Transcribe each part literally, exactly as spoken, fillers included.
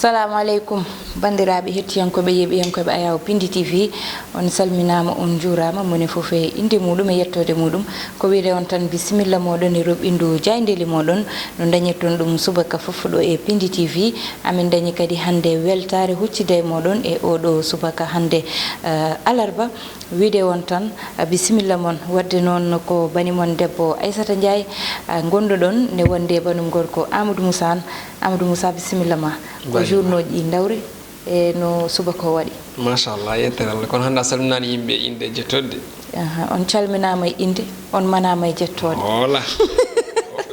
Assalamu aleykum, banndiraaɓe hettiyankooɓe, yeeɓiyankooɓe Ayaw Pindi T V. On salminaama, on njuuraama, moni fof e innde muuɗum e yettoode muuɗum. Ko wiyde on tan bisimilla mooɗon e roɓɓindu jaayndeeli mooɗon. No ndañirton ɗum subaka fof ɗo e Pindi T V. Amin ndañi kadi hannde weltaare huccide e mooɗon e oɗo subaka hannde, eh, alarba. Wiyde on tan, eh, bisimilla mon. Wadde noon ko bani mon debbo Aissata Ndiaye, eh, ngonduɗon ne wonde banum gorko Amadou Moussa. Amadou Moussa, bisimilla ma. Ko journaux ji ɗi ndawri e no subaka o waɗi. Machallah, yettere Allah. Kono hannde a salminaani yimɓe e innde e jettode. Aha, on calminaama e innde, on manaama e jettoode. Hola.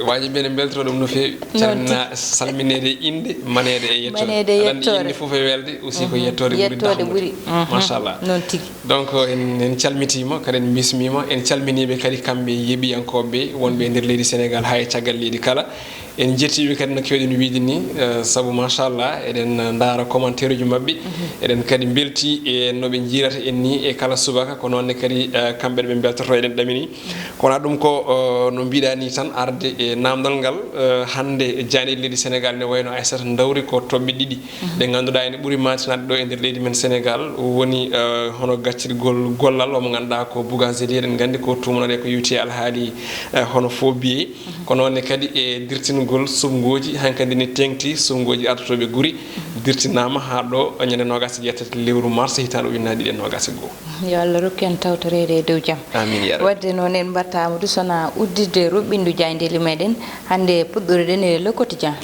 Waaji ɓe ne mbeltoro ɗum no feewi. Noon tigi. Calmina-, salmineede e innde, maneede e yettoode. Maneede e yettoode. Aɗa anndi innde fof e welde, aussi ko yettoode ɓuri. Yettoode ɓuri. Mhm. Machallah. Noon tigi. Donc, en, en calmitiima, kadi en mbismiima, en calminiiɓe kadi kamɓe yeeɓiyankooɓe wonɓe e nder leydi Sénégal haa e caggal leydi kala. En njettiiɓe kadi no keewɗen wiyde ni, eh, sabu machallah, eɗen ndaara commentaire uji maɓɓe. Mhm. Eɗen kadi mbelti e no ɓe njiirata en ni e kala subaka, ko noon ne kadi, eh, kamɓe ɓe mbeltoto eɗen ɗamini. Kono ɗum ko, eh, no mbiɗa ni tan arde e namdal ngal, eh, hannde jaayndeeji leydi Sénégal ne wayno Aissata ndawri ko toɓɓe ɗiɗi. Mhm. Ɗe ngannduɗaa ene ɓuri maantinaade ɗo e nder leydi men Sénégal, woni, eh, hono gaccirgol gollal o mo ngannduɗaa ko Bougazelli, eɗen nganndi ko tuumanooɗo e ko yowiti e alhaali, eh, hono faux billet. Mhm. Ko noon ne kadi e dirtingol suɓngooji, hankadi ne teeŋti suɓngooji ardotooɓe guri, mhm, dirtinaama haa ɗo ñande noogaas e jeetati lewru mars hitaande ujunnaji ɗiɗi e noogaas e goo. Yo Allah rokku en tawtoreede e dow jam. Amin ya Rabbi. Wadde noon en mbaɗta Amadou Sona udditde roɓɓindu jaayndeeli meɗen. Hannde puɗɗoriɗen e Le Quotidien.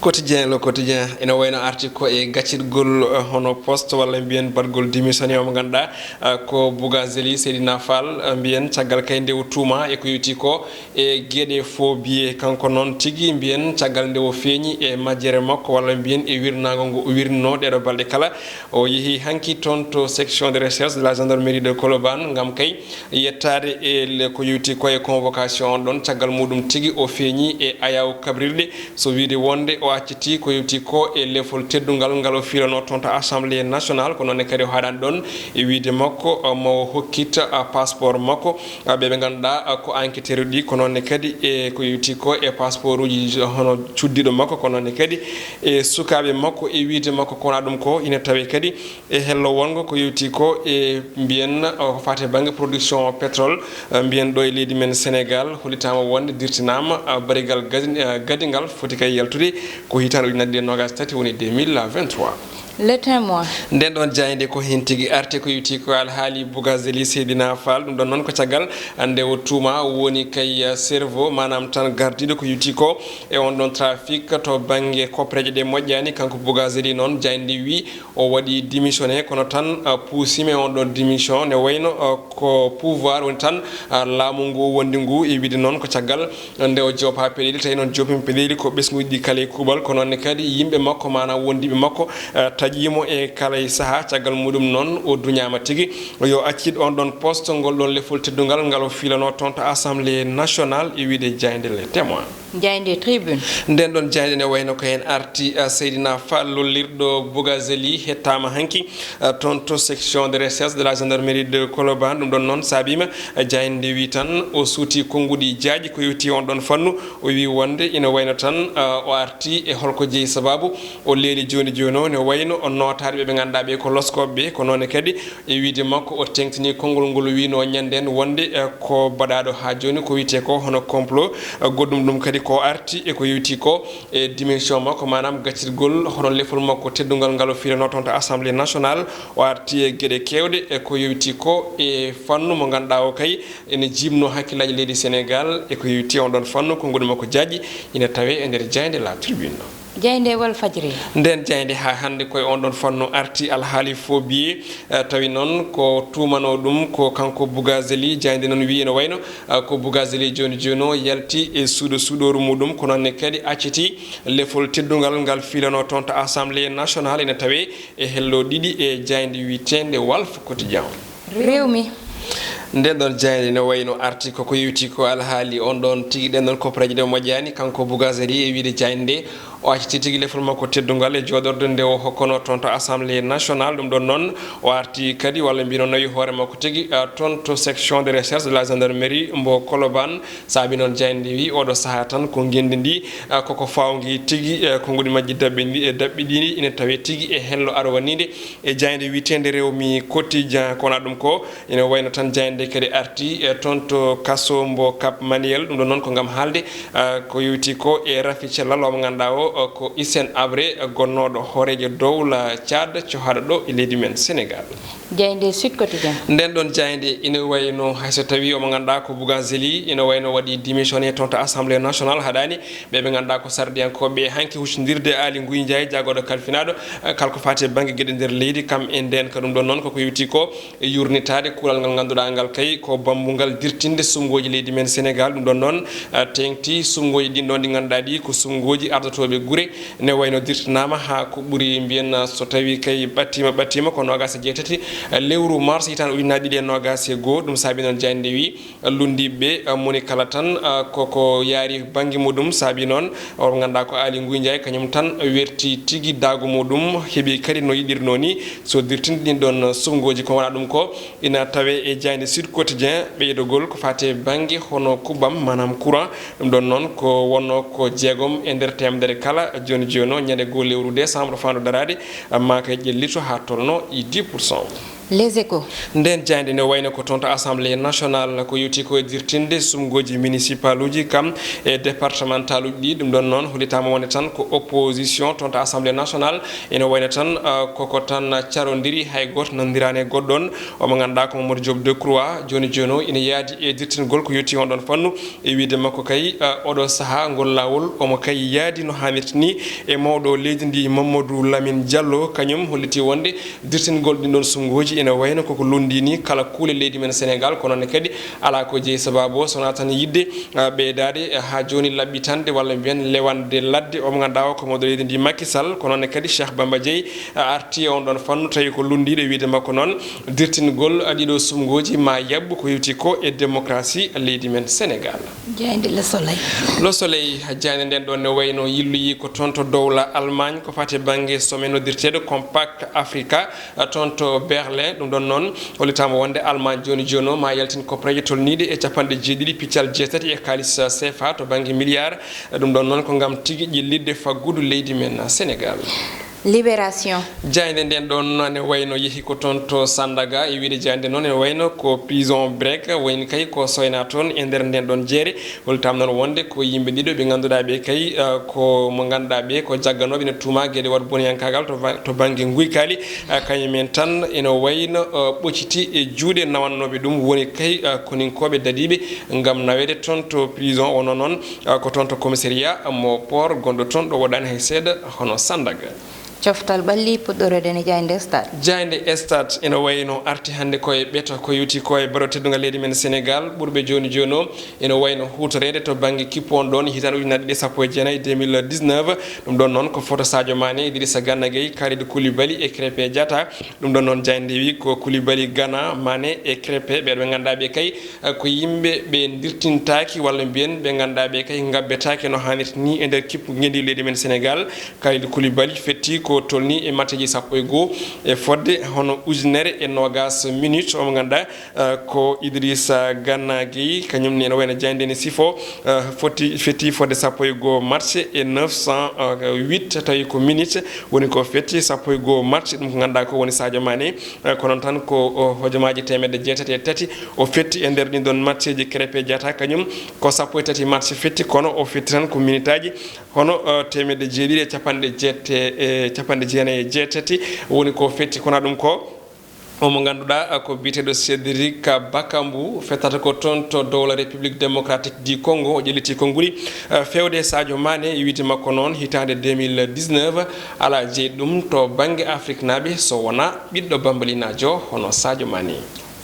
Quotidien, Le Quotidien, ene wayno arti ko e gaccirgol, eh, hono poste walla mbiyen baɗgol démissionné o mo ngannduɗaa, eh, ko Bougazelli Seydina Fall, eh, mbiyen caggal kay nde o tuuma e ko yowiti ko e geɗe faux billet. Kanko noon tigi mbiyen caggal nde o feeñi e majjere makko walla mbiyen e wirnaango ngo o wirnoo ɗeɗo balɗe kala. O yehi hanki toon to section de recherche de la gendarmerie de Colobane ngam kay yettaade e le-, ko yowiti ko e convocation on ɗon. Caggal muɗum tigi o feeñi e ayaw kabrirɗe, so wiide wonde o acciti ko yowiti ko e lefol teddungal ngal o fiilanoo toon to Assemblée nationale. Ko noon ne kadi o haaɗani ɗon e wiide makko, eh, mo hokkita, eh, passeport makko, eh, ɓe ɓe ngannduɗaa, eh, ko enquêteur uji ɗi, ko noon ne kadi e ko yowiti ko e passeport uji hono cuddiɗo makko, ko noon ne kadi e sukaaɓe makko. E wiide makko ko wona ɗum ko ina tawe kadi e hello wonngo ko yowiti ko e mbiyen, o, ko faati e bannge production pétrole, eh, mbiyen ɗo e leydi men Sénégal, hollitaama wonde dirtinaama, eh, barigal gadi-, eh, gadingal foti kay yaltude ko hitaande ujunnaji ɗiɗi e noogaas e tati, woni deux mille vingt-trois. Le Témoin. Nden ɗon jaaynde ko heen tigi arti ko yowiti ko alhaali Bougazelli Seydina Fall. Ɗum ɗon noon ko caggal nde o tuuma woni kay, eh, cerveau, maanaam tan gardiiɗo ko yowiti ko e on ɗon trafic to bannge koppereeje ɗe moƴƴaani. Kanko Bougazelli noon jaaynde wi o waɗi démissionné, kono tan, ah, puusima e on ɗon démission, ne wayno, ah, ko pouvoir woni tan, ah, laamu ngu o wondi ngu, e wiide noon ko caggal nde o joopa peɗeli, tawi noon joopima peɗeli ko ɓesnguuji ɗi kala e kuuɓal, ko noon ne kadi yimɓe makko, maanaam wondiiɓe makko, ah, taƴiimo e kala e sahaa. Caggal muɗum noon o duñaama tigi, yo accit on ɗon poste, ngol ɗon lefol teddungal ngal o fiilanoo toon to Assemblée nationale, e wiide jaaynde Le Témoin. Jaaynde Tribune. Nden ɗon jaaynde ne wayno ko heen arti, eh, Seydina Fall lollirɗo Bougazelli hettaama hanki, eh, toon to section de recherche de la gendarmerie de Colobane. Ɗum ɗon noon saabiima, eh, jaaynde wi tan o suuti konnguɗi jaaƴi ko yowiti on ɗon fannu. O wi wonde ina wayno tan, eh, o arti e holko jeyi sababu o leeli jooni jooni o, ne wayno o nootaaɗo ɓe ɓe ngannduɗaa ɓe ko loskooɓe ɓe, ko noon ne kadi e wiide makko, o teeŋtini konngol ngol, wiino ñande nden wonde, eh, ko baɗaaɗo haa jooni, ko wiyetee ko hono complot, eh, goɗɗum ɗum kadi ko arti e ko yowiti ko e démission makko, maanaam gaccirgol hono lefol makko teddungal ngal o fiilanoo toon to Assemblée nationale. O arti e geɗe keewɗe e ko yowiti ko e fannu mo ngannduɗaa o kay ene jiimnoo hakkillaaji leydi Sénégal e ko yowiti on ɗon fannu, konnguɗi makko jaaƴi ina tawee e nder jaaynde La Tribune. Jaaynde Walfadjri. Nden jaaynde haa hannde koye on ɗon fannu arti alhaali faux billet, eh, tawi noon ko tuumanoo ɗum ko kanko Bougazelli. Jaaynde noon wiyi ene wayno, eh, ko Bougazelli jooni jooni o yalti e suuɗo suuɗooru muɗum, ko noon ne kadi acciti lefol teddungal ngal fiilanoo toon to Assemblée nationale ina tawee e hello ɗiɗi e jaaynde wiyeteende Walf Quotidien. Rewmi. Nden ɗon jaaynde ne wayno arti koko yewti ko alhaali on ɗon tigi ɗen ɗon koppareeje ɗe moƴƴaani. Kanko Bougazelli e wiide jaaynde nde O acciti tigi lefol makko teddungal e jooɗorde nde o hokkono toon to Assemblée nationale. Ɗum ɗon noon, o arti kadi, walla mbiyno nawi hoore makko tigi, eh, toon to section de recherche de la gendarmerie mbo Colobane. Saabi noon jaaynde wi oɗo sahaa tan ko ngenndi ndi, eh, koko fawngi tigi, eh, konguɗi majji daɓɓi ndi, e daɓɓi ɗi ina tawee tigi e hello arwaniinde e jaaynde wiyeteende Rewmi Quotidien. Ko wonaa ɗum ko, ina wayno tan jaaynde kadi arti, eh, toon to kaso mbo Cap Manuel. Ɗum ɗon noon ko ngam haalde, eh, ko yowiti ko e rafi cellal o mo ngannduɗaa o, eh, ko Hissène Habré, eh, gonnooɗo hooreejo dowla Tchad, cohaaɗo ɗo e leydi men Sénégal. Jaaynde Sud Quotidien. Nden ɗon jaaynde ina wayno, hay so tawii o mo ngannduɗaa ko Bougazeli, ina wayno waɗi démissionné toon to Assemblée nationale, haɗaani ɓe ɓe ngannduɗaa ko sarɗiyankooɓe hanki huccindirde Aly Ngouille Ndiaye, jaagooɗo kalfinaaɗo, eh, kala ko faati e bannge geɗe nder leydi, kam e ndeen. Ko ɗum ɗon noon koko yowiti ko e yurnitaade kuulal ngal ngannduɗaa ngal kay ko bammbungal dirtinde suɓngooji leydi men Sénégal. Ɗum ɗon noon, eh, teeŋti suɓngooji ɗin ɗon ɗi ngannduɗaa ɗi ko suɓngooji ardotooɓe gure, ne wayno dirtinaama haa ko ɓuri mbiyen, eh, so tawii kay ɓattiima, ɓattiima ko noogaas e jeetati, eh, lewru mars hitaande ujunnaji ɗiɗi e noogaas e goo. Ɗum saabi noon jaaynde wi lunndiiɓe, eh, moni kala tan, eh, koko yaari bannge muɗum. Saabi noon, o mo ngannduɗaa ko Aly Ngouille Ndiaye, kañum tan werti tigi daago muɗum, heɓi kadi no yiɗirnoo ni, so dirtinde ɗin ɗon suɓngooji. Ko wonaa ɗum ko, ina tawee e jaaynde Sud Quotidien, ɓeydogol ko faati e bannge hono kuɓɓam, maanaam courant. Ɗum ɗon noon ko wonnoo ko jeegom e nder teemedere kala, jooni jooni o, ñande goo lewru décembre faandu daraade, maa kay ƴellito haa tolno e dix pour cent. Les Échos. Nden jaaynde ne wayno ko toon to Assemblée nationale, ko yowti ko e dirtinde suɓngooji municipal uji kam e départemental uji ɗi. Ɗum ɗon noon hollitaama wonde tan ko opposition toon to Assemblée nationale. Ene wayno tan, ah, koko tan carondiri, hay gooto nanndiraani e goɗɗo on. O mo ngannduɗaa ko Mamadou Diop Decroix, jooni jooni o ina yaadi e dirtingol ko yowti on ɗon fannu. E wiyde makko kay, ah, oɗo sahaa ngol laawol omo kay yaadi no haanirta ni e mawɗo leydi ndi Mamadou Lamine Diallo. Kañum holliti wonde dirtingol ɗin ɗon suɓngooji ene wayno koko lundi ni kala kuule leydi men Sénégal, kono ne kadi alaa ko jeyi sabaabu o, so wonaa tan yiɗde, ah, ɓeydaade, ah, haa jooni laɓɓitande walla mbiyen lewande ladde o mo ngannduɗaa o ko mawɗo leydi ndi Macky Sall, kono ne kadi Cheikh Bamba Dièye, ah, arti e on ɗon fannu tawi ko lundiiɗo e wiyde makko noon. Dirtingol ɗiɗo suɓngooji ma yaɓɓu ko yowti ko e démocratie leydi men Sénégal. Jaaynde Le Soleil. Le Soleil, jaaynde nden ɗon ne wayno yilloyi ko toon to dowla Allemagne ko faati e bannge sommet noddirteeɗo Compact Africa, toon to Berlin. Ɗum ɗon noon hollitaama wonde Allemagne jooni jooni o ma yaltin koppareeje tolniiɗe e capanɗe jeeɗiɗi piccal jeetati e kaalis C F A to bannge milliard. Ɗum ɗon noon ko ngam tigi ƴellitde faggudu leydi men Sénégal. Libération. Jaaynde nden ɗon ne wayno yehi ko toon to Sandaga, e wiyde jaaynde noon ene wayno ko prison break woni kay ko soyna toon e nder nden ɗon jeere. Hollitaama noon wonde ko yimɓe ɗiɗo ɓe ngannduɗaa ɓe kay, eh, ko mo ngannduɗaa ɓe ko jagganooɓe ene tuuma geɗe waɗ boniyankaagal to ba-, to bannge nguykaali. Eh, kañum en tan ene wayno, eh, ɓocciti e juuɗe nawannooɓe ɗum woni kay, eh, koninkooɓe dadiiɓe ngam naweede toon to prison, wonno noon, ah, ko toon to commissariat mo port gonɗo toon ɗo woɗɗaani hay seeɗa hono Sandaga. Coftal ɓalli puɗɗorede e jaaynde Stade. Jaaynde Stade ene wayno arti hannde ko e ɓeto ko yowti ko e baro teddungal leydi men Sénégal. Ɓurɓe jooni jooni o ene wayno huutoreede to bannge kippu on ɗon hitaande ujunnaji ɗiɗi sappo e jeenayi, deux mille dix-neuf. Ɗum ɗon noon ko photo Sadio Mané, Idrissa Gana Gueye, Kalidou Koulibaly e Krépin Diatta. Ɗum ɗon noon jaaynde wi ko Koulibaly, Gana, Mané e Krépin, ɓeɗo ɓe ngannduɗaa ɓe kay, eh, ko yimɓe ɓe dirtintaaki walla mbiyen ɓe ngannduɗaa ɓe kay ngabbetaaki no haanirta ni e nder kippu ngenndi leydi men Sénégal. Kalidou Koulibaly fetti ko tolni e matcheji sappo e goo e fodde hono ujunere e noogas minutes. Omo ngannduɗaa, eh, ko Idrissa Gana Gueye, kañum ne ene wayno jaaynde ne sifo, eh, foti, fetti fodde sappo e goo match e neuf cent huit, tawi ko minutes woni ko fetti sappo e goo match. Ɗum ko ngannduɗaa ko woni Sadio Mané. Eh, ko noon tan ko o hojomaaji teemedde jeetati e tati o fetti e nder ɗin ɗon matcheji. Krépin Diatta kañum ko sappo e tati match fetti, kono o fetti tan ko minitaaji hono, eh, teemedde jeeɗiɗi e capanɗe jeette-, e capanɗe jeenayi e jeetati woni ko fetti. Kono ɗum ko omo ngannduɗaa, eh, ko biyeteeɗo Cédric Bakambu, fettata ko toon to dowla République Démocratique du Congo. O ƴelliti konnguɗi, eh, fewde Sadio Mané, e wiyde makko noon hitaande deux mille dix-neuf. Alaa jeyi ɗum to bannge Afriknaaɓe so wonaa ɓiɗɗo Bambalinaajo hono Sadio Mané.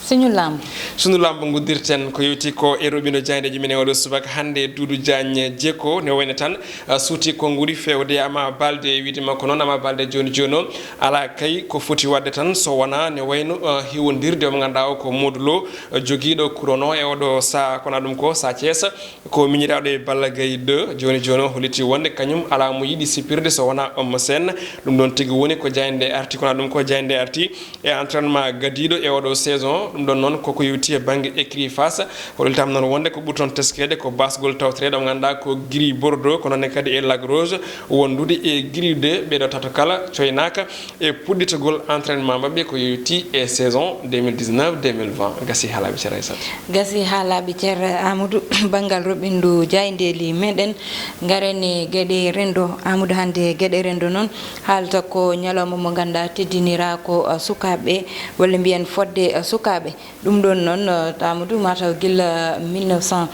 Suñu lamb. Sunu lamb nguddirten ko yewti ko e roɓino jayndeji men e oɗo subaka hannde. Duudu Diagne Diécko ne wayno tan, ah, suuti ko nguri fewde Ama Baldé. E wiide makko noon, Ama Baldé jooni jooni o ala kay ko foti waɗde tan so wonaa ne wayno, ah, hiwondirde omo ngannduɗaa o ko Modou Lo, ah, jogiiɗo kurono e oɗo sa kona ɗum ko Sa Thiès. Ko miñiraaɗo e Balla Gaye deux, jooni jooni o holliti wonde kañum alaa mo yiɗi sipirde so wonaa Eumeu Sène. Ɗum ɗoon tigi woni ko jaaynde arti, kono ɗum ko jaaynde arti e entraînement gadiiɗo e oɗo saison. Ɗum ɗoon noon koko yewti e bannge écurie Fass. Hollitaama noon wonde ko ɓuri toon teskeede ko basgol tawtoreeɗo mo ngannduɗaa ko Gris Bordeaux, kono ne kadi e Lac Rose wondude e Gris deux. Ɓeeɗo tato kala coynaaka e puɗɗitagol entraînement maɓɓe ko yewti e saison deux mille dix-neuf deux mille vingt. Gasi haalaaɓe Ceerno Aysata. Gasi haalaaɓe Ceerno Amadou, banngal roɓindu jaayndeeli meɗen, ngaren e geɗe renndo. Amadou, hannde geɗe renndo noon haalata ko ñalawma mo ngannduɗaa teddiniraa ko, uh, sukaaɓe, walla mbiyen fodde, uh, sukaaɓe. Ɗum ɗoon noon, eh, Amadou, mataw gila mille neuf cent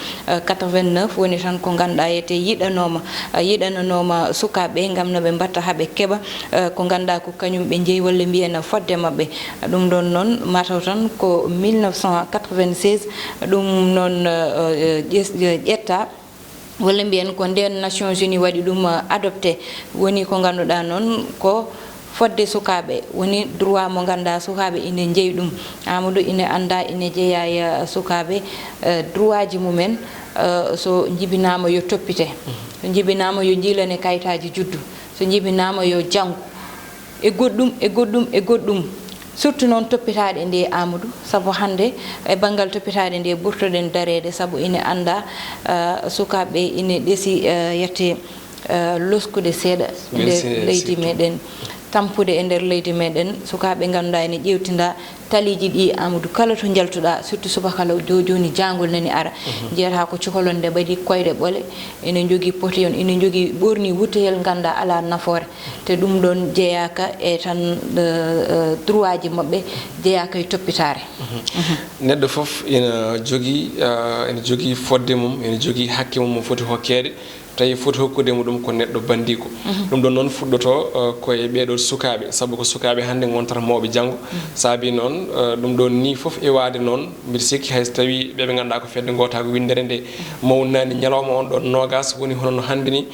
quatre-vingt-neuf woni tan ko ngannduɗaa yete yiɗanooma, eh, yiɗananooma sukaaɓe ngam no ɓe mbatta haa ɓe keɓa, eh, ko ngannduɗaa ko kañum ɓe njeyi walla mbiyen fodde maɓɓe. Ɗum ɗoon noon mataw tan ko mille neuf cent quatre-vingt-seize, ɗum noon, eh, eh, ƴes-, eh, ƴetta. Walla mbiyen ko ndeen Nations Unies waɗi ɗum, eh, adopté. Woni ko ngannduɗaa noon ko fodde sukaaɓe, woni droit mo ngannduɗaa sukaaɓe ine njeyi ɗum. Amadou, ine anndaa ine jeyaa e, eh, sukaaɓe, eh, droitji mumen, eh, so njibinaama yo toppite. So njibinaama yo njilane kayitaaji juddu. So njibinaama yo janngu. E goɗɗum, e goɗɗum, e goɗɗum. Surtout noon toppitaaɗe nde, Amadou, sabu hannde e banngal toppitaaɗe nde ɓurtoɗen dareede, sabu ine anndaa, eh, sukaaɓe ine ɗesi, eh, yette, eh, loskude seeɗa e nder leydi meɗen, tampude e nder leydi meɗen, sukaaɓe ngannduɗaa ine ƴeewtinda taliiji ɗi, Amadou, kala to njaltuɗaa, surtout subaka law jo-, jooni jaangol nani ara, njiyata ko cukalel nde mbaɗi koyɗe ɓole, ine njogii potiyon, ine njogii ɓorni wuteyel ngannduɗaa alaa nafoore. Te ɗum ɗoon jeyaaka e tan, eh, eh, droitji maɓɓe, jeyaaka e toppitaare. Neɗɗo fof ina jogii, eh, ina jogii fodde mum, ina jogii hakke mum mo foti hokkeede, tawi foti hokkude mo ɗum ko neɗɗo banndiiko. Ɗum ɗoon noon fuɗɗoto, eh, ko e ɓeeɗo sukaaɓe, sabu ko sukaaɓe hannde ngontata mawɓe janngo. Saabi noon, eh, ɗum ɗoon nii fof iwaade noon, mbiɗa sikki hay so tawii ɓe ɓe ngannduɗaa ko fedde ngootaagu winndere nde mawnaani ñalawma on ɗoon noogaas woni hono no hannde ni.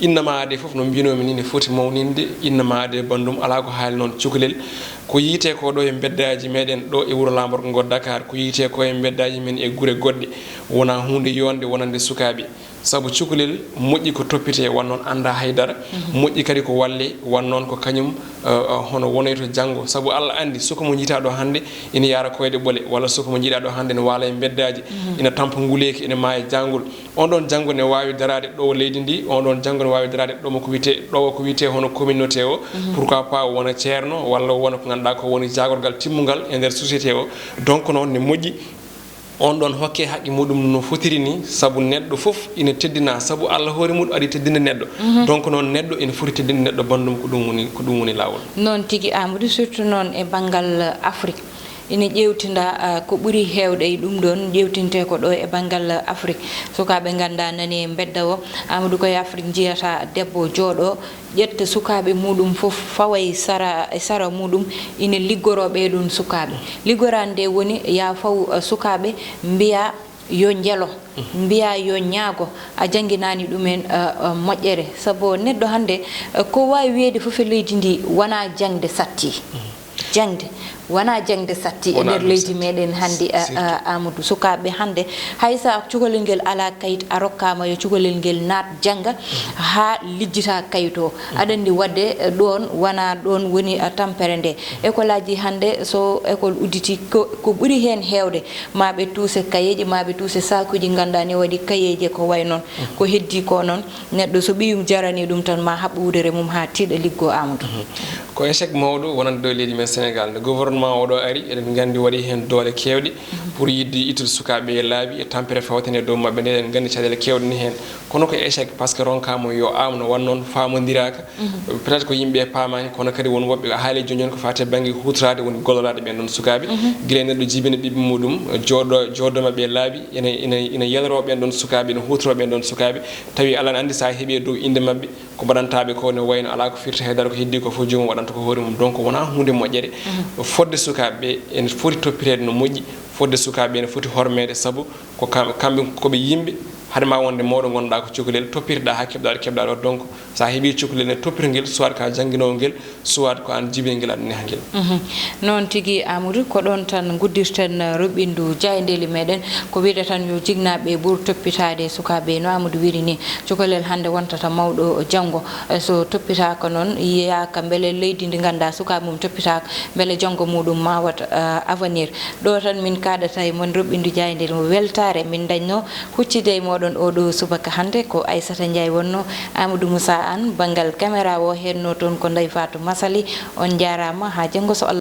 Innama aade fof no mbinoomi ni ne foti mawninde, innama aade banndum alaa ko haali noon cukalel. Ko yiyetee ko ɗo e mbeddaaji meɗen ɗo e wuro laamorgo ngo Dakar, ko yiyetee ko e mbeddaaji men e gure goɗɗe, wonaa huunde yonde wonande sukaaɓe. Sabu cukalel moƴƴi ko toppitee, wan noon anndaa hay dara. Moƴƴi kadi ko wallee, wan noon ko kañum, eh, eh, hono wonoyto janngo. Sabu Allah anndi, suka mo njiitaa ɗo hannde ina yaara koyɗe ɓole, walla suka mo njiiɗaa ɗo hannde ina waala e mbeddaaji, ina tampa nguleeki, ina maaya jaangol. On ɗoon janngo ne waawi daraade ɗo leydi ndi, on ɗoon janngo ne waawi daraade ɗo mo ko wiyetee, ɗo ko wiyetee hono communauté o. Pourquoi pas wona ceerno, walla wona ko ngannduɗaa ko woni jaagorgal timmungal e nder société o. Donc noon ne moƴƴi on ɗoon hokke haqqe muɗum no fotiri ni, sabu neɗɗo fof ina teddina, sabu Allah hoore muɗum adi teddinde neɗɗo. Donc noon neɗɗo ina foti teddinde neɗɗo banndum, ko ɗum woni, ko ɗum woni laawol. Noon tigi, Amadou, surtout noon e banngal Afrique. Ina ƴeewtinda, ah, ko ɓuri heewde e ɗum ɗoon ƴeewtintee ko ɗo e banngal Afrique. Sukaaɓe ngannduɗaa nani e mbedda o, Amadou, ko e Afrique njiyata debbo jooɗo, ƴetta sukaaɓe muɗum fof, fawa e sara, e sara muɗum, ina liggoroo ɓee ɗoon sukaaɓe. Liggoraade nde woni ya faw, eh, sukaaɓe mbiya yo njelo, mbiya yo ñaago, a jannginaani ɗumen, eh, eh, moƴƴere. Sabu neɗɗo hannde, eh, ko waawi wiyeede fof e leydi ndi wonaa jaŋde satti. Jaŋde, wonaa jaŋde satti e nder leydi meɗen hannde, a, a, Amadou. Sukaaɓe hannde, hay so cukalel ngel alaa kayit, a rokkaama yo cukalel ngel naat jannga haa lijjita kayit o. Aɗa anndi waɗde, eh, ɗoon wonaa ɗoon woni, eh, tampere nde. École aji hannde, so école udditi, ko, ko ɓuri heen heewde, ma ɓe tuuse kayeeji, ma ɓe tuuse saakuuji, ngannduɗaa ne waɗi kayeeji ko wayi noon. Ko heddii ko noon, neɗɗo so ɓiyum jaranii ɗum tan, ma haɓɓu wudere mum haa tiiɗa, liggoo, Amadou. Ko échec mawɗo wonande ɗo e leydi men Sénégal. Nde gouvernement oɗo ari, eɗen nganndi waɗi heen doole keewɗe pour yiɗde ittude sukaaɓe e laabi e tampere fawtene e dow maɓɓe nde, eɗen nganndi caɗeele keewɗe ni heen. Kono ko échec, parce que ronkaama yo aam no wan noon faamondiraaka. Peut-être ko yimɓe paamaani, kono kadi won woɓɓe haali jooni jooni ko faati e bannge huutoraade, woni golloraade ɓeen ɗoon sukaaɓe. Gila e neɗɗo jibina ɓiɓɓe muɗum, jooɗo, jooɗo maɓɓe e laabi, ene, ene, ene yaloroo ɓeen ɗoon sukaaɓe, ene huutoroo ɓeen ɗoon sukaaɓe. Tawi Allah ne anndi so a heɓii e dow innde maɓɓe, ko mbaɗantaaɓe ko ne wayno alaa ko firti hay dara, ko heddii ko fof joomum waɗanta ko hoore mum. Donc wonaa huunde moƴƴere. Fodde Fodde sukaaɓe ɓe ene foti toppiteede no moƴƴi, fodde sukaaɓe ɓe ene foti hormeede, sabu ko kam-, kamɓe ko ɓe yimɓe, hade ma wonde mawɗo ngonɗaa ko cukalel, toppitoɗaa haa keɓɗaa ɗo keɓɗaa ɗo. Donc, so a heɓii cukalel ne, toppito ngel, soit ko a jannginoowo ngel, soit ko aan jibini ngel, aɗa neha ngel. Mhm. Noon tigi, Amadou, ko ɗoon tan nguddirten, eh, roɓɓindu jaayndeeli meɗen. Ko wiyde tan yo jinnaaɓe ɓur toppitaade sukaaɓe, no Amadou wiri ni, cukalel hannde wontata mawɗo janngo. Eh, so toppitaaka noon, yiyaaka mbele leydi ndi nganndaa sukaaɓe mum toppitaaka, mbele janngo muɗum ma waɗ, eh, avenir. Ɗo tan min kaaɗata e mon roɓɓindu jaayndeeli mo weltaare min dañno huccide e moɗon oɗo subaka hannde. Ko Aissata Ndiaye wonno, Amadou Moussa Anne, banngal caméra o henno toon ko Ndeye Fatou Massaly. On njaaraama, haa janngo so Allah